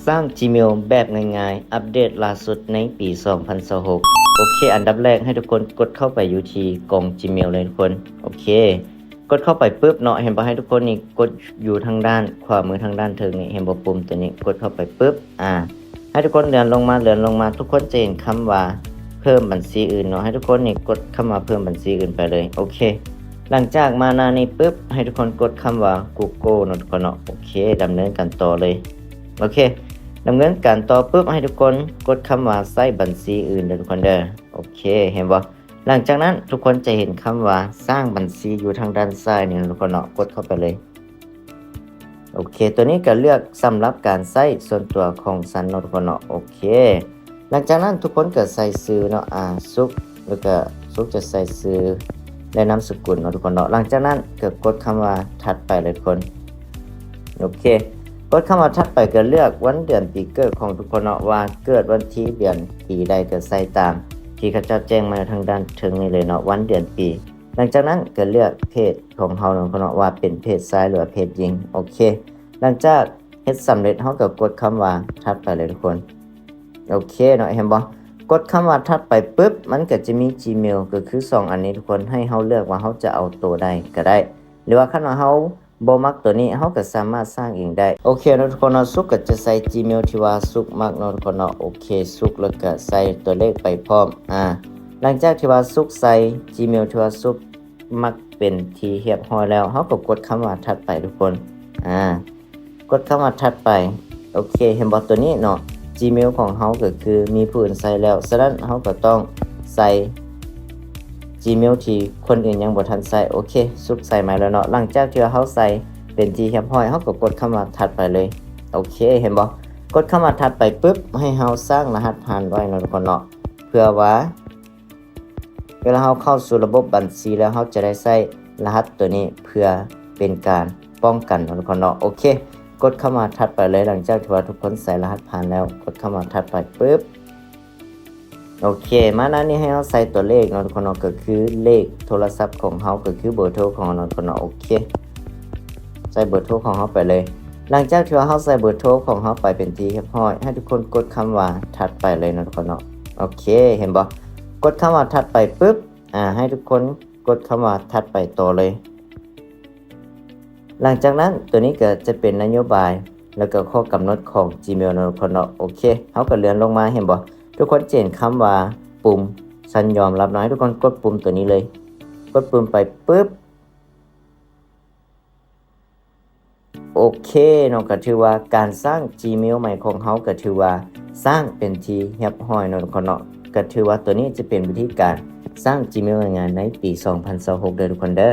ສ້າງ Gmail ແບບງ່າຍໆ ອັບເດດລ່າສຸດໃນປີສອງພັນຊາວຫົກ. ໂອເຄ ອັນດັບແລກໃຫ້ທຸກຄົນກົດເຂົ້າໄປຢູ່ທີ່ກ່ອງ Gmail ເລີຍທຸກຄົນ. ໂອເຄ ກົດເຂົ້າໄປປຶບເນາະ ເຫັນບໍ່? ໃຫ້ທຸກຄົນນີ້ກົດຢູ່ທາງດ້ານຂວາມືທາງດ້ານເທິງນີ້ ເຫັນບໍ່? ປຸ່ມຕົວນີ້ ກົດເຂົ້າໄປປຶບ ອາ ໃຫ້ທຸກຄົນເລື່ອນລົງມາ ເລື່ອນລົງມາ ທຸກຄົນຈະເຫັນຄຳວ່າເພີ່ມບັນຊີອື່ນເນາະ ໃຫ້ທຸກຄົນນີ້ກົດຄຳວ່າເພີ່ມບັນຊີອື່ນໄປເລີຍ. ໂອເຄ ຫຼັງຈາກມາໜ້ານີ້ປຶບ ໃຫ້ທຸກຄົນກົດຄຳວ່າ Google ເນາະທຸກຄົນເນາະ. ໂອເຄ ດຳເນີນການຕໍ່ເລີຍ. ໂອເຄ ດຳເນີນການຕໍ່ປຶບ ໃຫ້ທຸກຄົນກົດຄຳວ່າໃຊ້ບັນຊີອື່ນເດີທຸກຄົນເດີ. ໂອເຄ ເຫັນບໍ່? ຫຼັງຈາກນັ້ນທຸກຄົນຈະເຫັນຄຳວ່າສ້າງບັນຊີຢູ່ທາງດ້ານຊ້າຍນີ້ເນາະທຸກຄົນເນາະ ກົດເຂົ້າໄປເລີຍ. ໂອເຄ ຕົວນີ້ກໍເລືອກສຳລັບການໃຊ້ສ່ວນຕົວຂອງສັນເນາະທຸກຄົນເນາະ. ໂອເຄ ຫຼັງຈາກນັ້ນທຸກຄົນກໍໃສ່ຊື່ເນາະ ອາ ສຸກ ແລ້ວກໍສຸກຈະໃສ່ຊື່ ແລະ ນາມສະກຸນເນາະທຸກຄົນເນາະ. ຫຼັງຈາກນັ້ນກໍກົດຄຳວ່າຖັດໄປເລີຍທຸກຄົນ. ໂອເຄ ກົດຄຳວ່າຖັດໄປກໍເລືອກວັນເດືອນປີເກີດຂອງທຸກຄົນເນາະ ວ່າເກີດວັນທີເດືອນປີໃດກໍໃສ່ຕາມທີ່ເຂົາເຈົ້າແຈ້ງມາທາງດ້ານເທິງນີ້ເລີຍເນາະ ວັນເດືອນປີ. ຫຼັງຈາກນັ້ນກໍເລືອກເພດຂອງເຮົາເນາະ ເນາະ ວ່າເປັນເພດຊາຍ ຫຼືວ່າເພດຍິງ. ໂອເຄ ຫຼັງຈາກເຮັດສຳເລັດ ເຮົາກໍກົດຄຳວ່າຖັດໄປເລີຍທຸກຄົນ. ໂອເຄເນາະ ເຫັນບໍ່? ກົດຄຳວ່າຖັດໄປປຶບ ມັນກໍຈະມີ Gmail ກໍຄືສອງອັນນີ້ທຸກຄົນ ໃຫ້ເຮົາເລືອກວ່າເຮົາຈະເອົາໂຕໃດກໍໄດ້ ຫຼືວ່າຄັນວ່າເຮົາບໍ່ມັກໂຕນີ້ ເຮົາກໍສາມາດສ້າງເອງໄດ້. ໂອເຄເນາະທຸກຄົນເນາະ ສຸກກໍຈະໃສ່ Gmail ທີ່ວ່າສຸກມັກເນາະທຸກຄົນເນາະ. ໂອເຄ ສຸກ ແລ້ວກໍໃສ່ຕົວເລກໄປພ້ອມ. ອາ ຫຼັງຈາກທີ່ວ່າສຸກໃສ່ Gmail ທີ່ວ່າສຸກມັກເປັນທີ່ຮຽບຮ້ອຍແລ້ວ ເຮົາກໍກົດຄຳວ່າຖັດໄປທຸກຄົນ. ອາ ກົດຄຳວ່າຖັດໄປ. ໂອເຄ ເຫັນບໍ່? ຕົວນີ້ເນາະ Gmail ຂອງເຮົາກໍຄືມີຜູ້ອື່ນໃຊ້ແລ້ວ ສະນັ້ນເຮົາກໍຕ້ອງໃສ່ Gmail ທີ່ຄົນອື່ນຍັງບໍ່ທັນໃຊ້. ໂອເຄ ສຸກໃສ່ໃໝ່ແລ້ວເນາະ. ຫຼັງຈາກທີ່ວ່າເຮົາໃສ່ເປັນທີ່ຮຽບຮ້ອຍ ເຮົາກໍກົດຄຳວ່າຖັດໄປເລີຍ. ໂອເຄ ເຫັນບໍ່? ກົດຄຳວ່າຖັດໄປປຶບ ໃຫ້ເຮົາສ້າງລະຫັດຜ່ານໄວ້ເນາະທຸກຄົນເນາະ ເພື່ອວ່າ ເວລາເຮົາເຂົ້າສູ່ລະບົບບັນຊີແລ້ວ ເຮົາຈະໄດ້ໃຊ້ລະຫັດຕົວນີ້ເພື່ອເປັນການປ້ອງກັນເນາະທຸກຄົນເນາະ. ໂອເຄ ກົດຄຳວ່າຖັດໄປເລີຍ. ຫຼັງຈາກທີ່ວ່າທຸກຄົນໃສ່ລະຫັດຜ່ານແລ້ວ ກົດຄຳວ່າຖັດໄປປຶບ. ໂອເຄ ມາໜ້ານີ້ໃຫ້ເຮົາໃສ່ຕົວເລກເນາະທຸກຄົນເນາະ ກໍຄືເລກໂທລະສັບຂອງເຮົາ ກໍຄືເບີໂທຂອງເຮົາເນາະທຸກຄົນເນາະ. ໂອເຄ ໃສ່ເບີໂທຂອງເຮົາໄປເລີຍ. ຫຼັງຈາກທີ່ວ່າເຮົາໃສ່ເບີໂທຂອງເຮົາໄປເປັນທີ່ຮຽບຮ້ອຍ ໃຫ້ທຸກຄົນກົດຄຳວ່າຖັດໄປເລີຍເນາະທຸກຄົນເນາະ. ໂອເຄ ເຫັນບໍ່? ກົດຄຳວ່າຖັດໄປປຶບ ອາ ໃຫ້ທຸກຄົນກົດຄຳວ່າຖັດໄປຕໍ່ເລີຍ. ຫຼັງຈາກນັ້ນ ຕົວນີ້ກໍຈະເປັນນະໂຍບາຍ ແລ້ວກໍຂໍ້ກຳນົດຂອງ Gmail ເນາະທຸກຄົນເນາະ. ໂອເຄ ເຮົາກໍເລື່ອນລົງມາ ເຫັນບໍ່? ທຸກຄົນຈະເຫັນຄຳວ່າປຸ່ມສັນຍອມຮັບເນາະ ໃຫ້ທຸກຄົນກົດປຸ່ມຕົວນີ້ເລີຍ. ກົດປຸ່ມໄປປຶບ ໂອເຄເນາະ ກໍຖືວ່າການສ້າງ Gmail ໃໝ່ຂອງເຮົາກໍຖືວ່າສ້າງເປັນທີ່ຮຽບຮ້ອຍເນາະທຸກຄົນເນາະ. ກໍຖືວ່າຕົວນີ້ຈະເປັນວິທີການສ້າງ Gmail ງ່າຍໆໃນປີສອງພັນຊາວຫົກເດີທຸກຄົນເດີ.